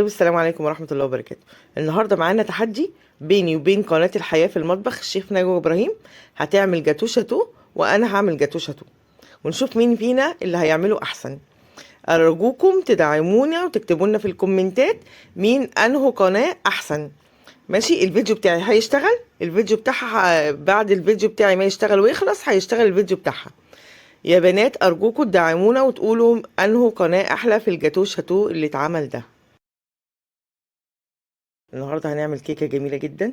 حبايبي، السلام عليكم ورحمة الله وبركاته. النهاردة معانا تحدي بيني وبين قناة الحياة في المطبخ. الشيف نجوى إبراهيم هتعمل جاتو شاتو وأنا هعمل جاتو شاتو، ونشوف مين فينا اللي هيعمله أحسن. أرجوكم تدعمونا وتكتبوا لنا في الكومنتات مين أنه قناة أحسن. ماشي، الفيديو بتاعي هيشتغل، الفيديو بتاعها بعد الفيديو بتاعي ما يشتغل ويخلص هيشتغل الفيديو بتاعها. يا بنات أرجوكم تدعمونا وتقولوا أنه قناة أحلى في الجاتو شاتو اللي اتعمل ده. النهاردة هنعمل كيكة جميلة جدا،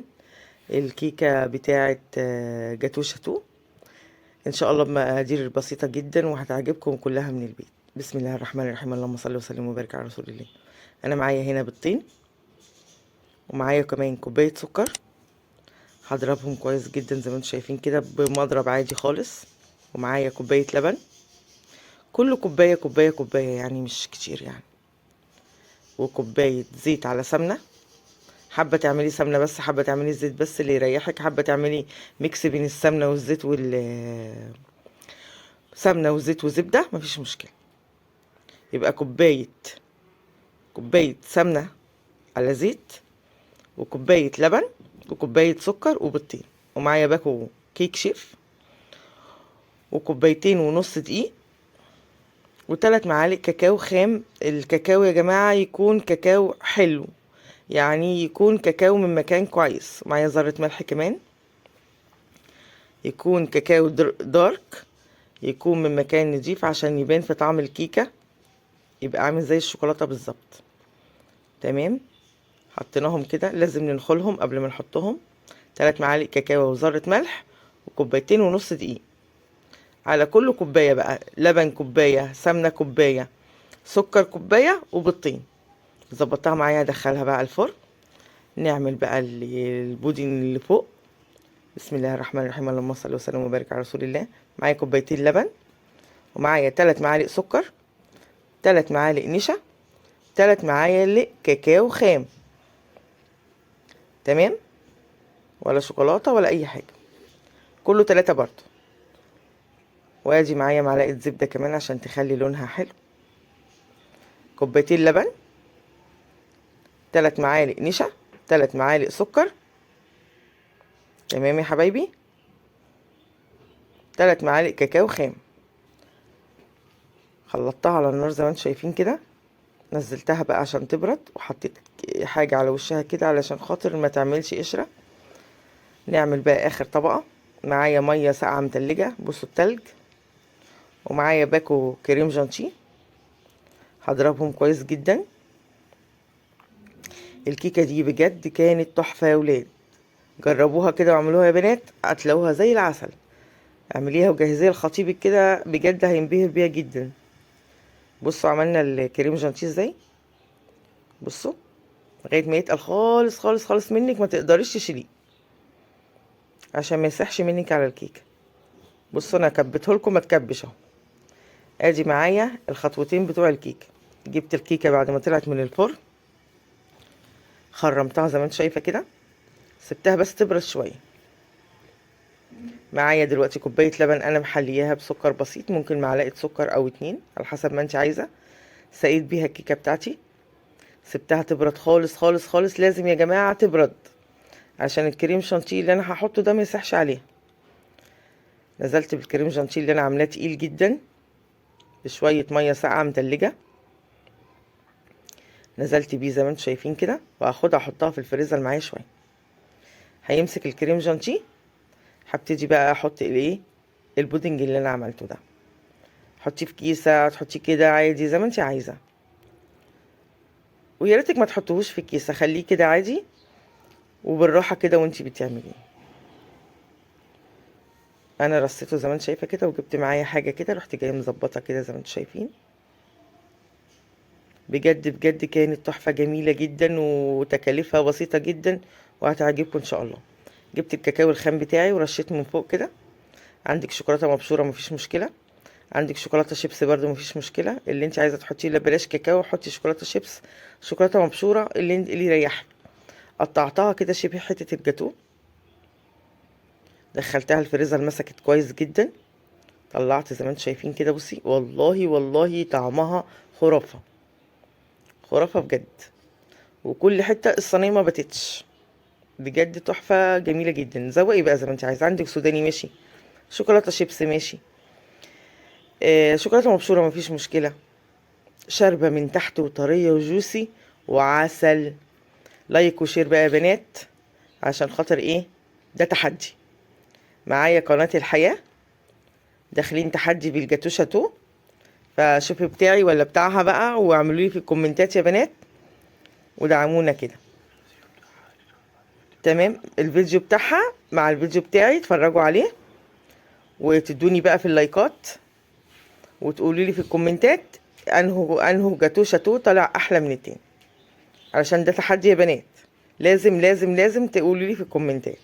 الكيكة بتاعة جاتو شاتو، إن شاء الله بمقادير بسيطة جدا وهتعجبكم كلها من البيت. بسم الله الرحمن الرحيم، اللهم صل وسلم وبارك على رسول الله. أنا معايا هنا بيضتين ومعايا كمان كوباية سكر، هضربهم كويس جدا زي ما انتم شايفين كده بمضرب عادي خالص. ومعايا كوباية لبن، كل كوباية كوباية كوباية يعني مش كتير يعني، وكوباية زيت على سمنة. حابة تعملي سمنة بس، حابة تعملي زيت بس اللي يريحك، حابة تعملي mix بين السمنة والزيت وال سمنة وزيت وزبدة، مفيش مشكلة. يبقى كوباية سمنة على زيت، وكوباية لبن، وكوباية سكر، وبيضتين، ومعايا باكو كيك شيف، وكوبايتين ونص دقيق، وتلات معالق كاكاو خام. الكاكاو يا جماعة يكون كاكاو حلو، يعني يكون كاكاو من مكان كويس. معايا ذرة ملح كمان، يكون كاكاو دارك، يكون من مكان نضيف عشان يبان في طعم الكيكة، يبقى عامل زي الشوكولاتة بالظبط. تمام، حطيناهم كده، لازم ننخلهم قبل ما نحطهم. 3 معالق كاكاو وذرة ملح، وكوبايتين ونص دقيق. على كل كوباية بقى لبن كوباية، سمنة كوباية، سكر كوباية، وبيضتين. ظبطتها معايا، ادخلها بقى الفرن. نعمل بقى البودنج اللي فوق. بسم الله الرحمن الرحيم، اللهم صل وسلم وبارك على رسول الله. معايا كوبايتين لبن، ومعايا 3 معالق سكر، 3 معالق نشا، 3 معالق كاكاو خام. تمام، ولا شوكولاتة ولا اي حاجة، كله 3 برضو. وادي معايا معلقة زبدة كمان عشان تخلي لونها حلو. كوبايتين لبن، 3 معالق نشا، 3 معالق سكر. تمام يا حبايبي، 3 معالق كاكاو خام. خلطتها على النار زي ما انتم شايفين كده، نزلتها بقى عشان تبرد، وحطيت حاجة على وشها كده علشان خاطر ما تعملش قشرة. نعمل بقى اخر طبقة. معايا مية ساقعة متلجة، بصوا التلج، ومعايا باكو كريم جانتيه، هضربهم كويس جدا. الكيكة دي بجد كانت تحفة يا ولاد، جربوها كده واعملوها يا بنات، هتلاقوها زي العسل. اعمليها وجهزيها لخطيبك كده، بجد هينبهر بيها جدا. بصوا عملنا الكريم جانتيه ازاي، بصوا لغاية ما يتقل خالص خالص خالص منك، ما تقدريش تشيليه عشان ما يسحش منك على الكيكة. بصوا انا كبته لكم، ما تكبش اهو. ادي معايا الخطوتين بتوع الكيكة. جبت الكيكة بعد ما طلعت من الفرن، خرمتها زي ما انت شايفة كده، سبتها بس تبرد شوية. معايا دلوقتي كوباية لبن انا محلياها بسكر بسيط، ممكن معلقة سكر او 2 على حسب ما انت عايزة. سقيت بيها الكيكة بتاعتي، سبتها تبرد خالص خالص خالص. لازم يا جماعة تبرد عشان الكريم شانتيه اللي انا هحطه ده ما يسحش عليها. نزلت بالكريم شانتيه اللي انا عاملاه تقيل جدا بشوية مية ساقعة متلجة، نزلت بيه زي ما انتم شايفين كده، وهاخدها احطها في الفريزر معايا شوية. هيمسك الكريم شانتيه. هبتدي بقى احط الايه البودنج اللي انا عملته ده، حطيه في كيسه، تحطيه كده عادي زي ما انت عايزه، ويا ريتك ما تحطيهوش في كيسه، خليه كده عادي وبالراحه كده وانت بتعمليه. انا رصيته زي ما انت شايفه كده، وجبت معايا حاجه كده، رحت جايه مظبطه كده زي ما انتم شايفين. بجد بجد كانت تحفه جميله جدا، وتكاليفها بسيطه جدا، وهتعجبكم ان شاء الله. جبت الكاكاو الخام بتاعي ورشيت من فوق كده. عندك شوكولاته مبشوره مفيش مشكله، عندك شوكولاته شيبس برده مفيش مشكله، اللي انت عايزه تحطيه، لا بلاش كاكاو، حطي شوكولاته شيبس، شوكولاته مبشوره، اللي يريحك. قطعتها كده شبه حته الجاتوه، دخلتها الفريزر، مسكت كويس جدا. طلعت زي ما انتم شايفين كده، بصي والله والله طعمها خرافه خرافه بجد. وكل حتة الصينية ما بتتش. بجد تحفة جميلة جدا. زوقي بقى زي ما انت عايزه، عندك سوداني ماشي، شوكولاتة شيبس ماشي، شوكولاتة مبشوره مفيش مشكلة، شاربه من تحت وطريه و juicy وعسل. like و share بقى يا بنات، عشان خاطر ايه؟ ده تحدي معايا قناة الحياة، داخلين تحدي بالجاتو شاتو. فشوفي بتاعي ولا بتاعها بقى، واعملوا لي في الكومنتات يا بنات ودعمونا كده. تمام، الفيديو بتاعها مع الفيديو بتاعي اتفرجوا عليه، وتدوني بقى في اللايكات، وتقولوا لي في الكومنتات انه جاتو شاتو طلع احلى من التاني، علشان ده تحدي يا بنات، لازم لازم لازم تقولوا لي في الكومنتات.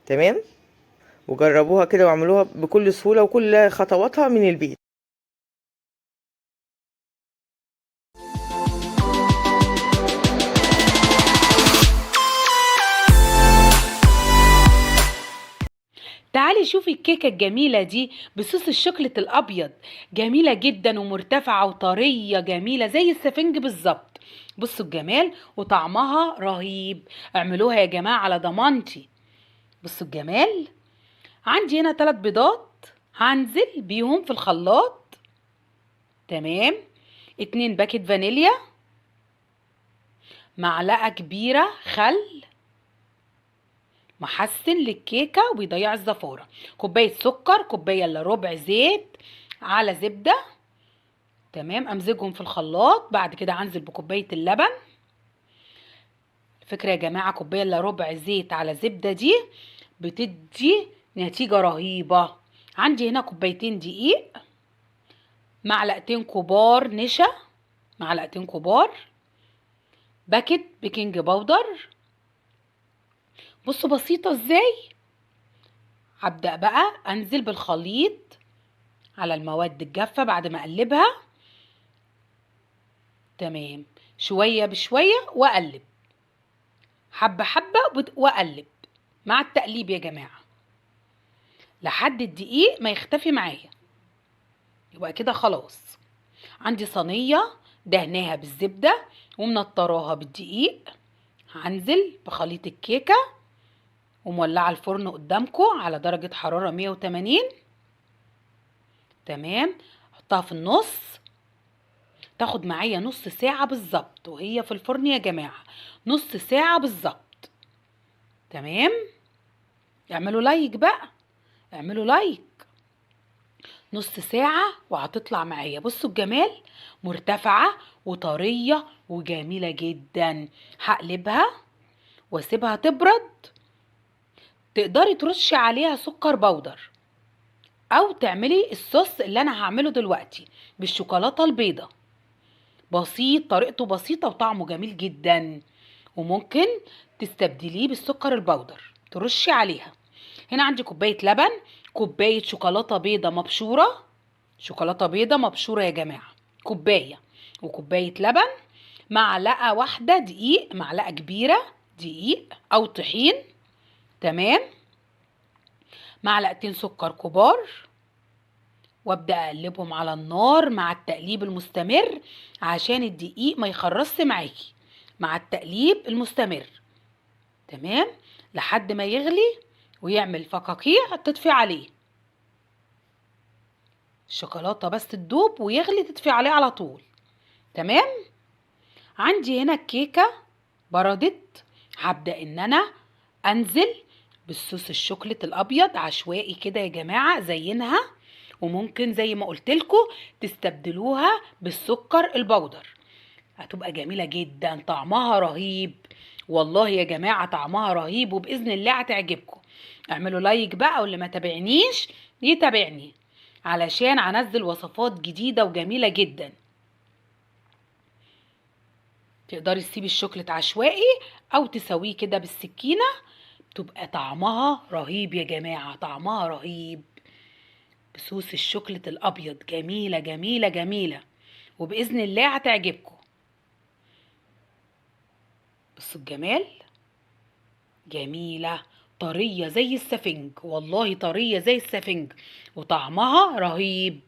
تمام، وجربوها كده واعملوها بكل سهولة وكل خطواتها من البيت. تعالي شوفي الكيكة الجميلة دي بصوص الشوكولاتة الأبيض، جميلة جدا ومرتفعة وطرية، جميلة زي السفنج بالظبط. بصوا الجمال وطعمها رهيب، اعملوها يا جماعة على ضمانتي. بصوا الجمال. عندي هنا 3 بيضات هنزل بيهم في الخلاط. تمام، 2 باكت فانيليا، معلقة كبيرة خل محسن للكيكة وبيضيع الزفارة، كوباية سكر، كوباية الا ربع زيت على زبدة. تمام، امزجهم في الخلاط. بعد كده هنزل بكوباية اللبن. فكرة يا جماعة، كوباية الا ربع زيت على زبدة دي بتدي نتيجة رهيبة. عندي هنا كوبايتين دقيق، معلقتين كبار نشا، معلقتين كبار، باكت baking powder. بصوا بسيطة ازاي. هبدأ بقى انزل بالخليط على المواد الجافة بعد ما اقلبها. تمام، شوية بشوية واقلب، حبة حبة واقلب مع التقليب يا جماعة لحد الدقيق ما يختفي معايا. يبقى كده خلاص. عندي صينية دهناها بالزبدة ومنطراها بالدقيق، هنزل بخليط الكيكة ومولعة الفرن قدامكم على درجة حرارة 180. تمام، حطها في النص، تاخد معايا نص ساعة بالظبط وهي في الفرن يا جماعة، نص ساعة بالظبط. تمام، اعملوا like بقى، اعملوا like. نص ساعة وهتطلع معايا. بصوا الجمال، مرتفعة وطرية وجميلة جدا. هقلبها واسيبها تبرد. تقدري ترشي عليها سكر بودر او تعملي الصوص اللي انا هعمله دلوقتي بالشوكولاتة البيضة. بسيط، طريقته بسيطة وطعمه جميل جدا، وممكن تستبدليه بالسكر البودر ترشي عليها. هنا عندي كوباية لبن، كوباية شوكولاتة بيضة مبشورة، شوكولاتة بيضة مبشورة يا جماعة، كوباية، وكوباية لبن، معلقة واحدة دقيق، معلقة كبيرة دقيق أو طحين. تمام، معلقتين سكر كبار، وابدأ أقلبهم على النار مع التقليب المستمر عشان الدقيق ما يخرصش معاكي، مع التقليب المستمر. تمام، لحد ما يغلي ويعمل فقاقيع تطفي عليه. الشوكولاتة بس تدوب ويغلي تطفي عليه على طول. تمام، عندي هنا الكيكة بردت. هبدأ ان انا انزل بالصوص الشوكولاتة الابيض عشوائي كده يا جماعة، زينها، وممكن زي ما قلت لكم تستبدلوها بالسكر البودر، هتبقى جميلة جدا، طعمها رهيب والله يا جماعة، طعمها رهيب وبإذن الله هتعجبكم. اعملوا لايك بقى، واللي ما تابعنيش يتابعني علشان هنزل وصفات جديدة وجميلة جدا. تقدري تسيبي الشوكولاتة عشوائي او تسويه كده بالسكينة، بتبقى طعمها رهيب يا جماعة، طعمها رهيب بصوص الشوكولاتة الابيض، جميلة جميلة جميلة وبإذن الله هتعجبكم. بصوا الجمال، جميلة طرية زي السفنج، والله طرية زي السفنج وطعمها رهيب.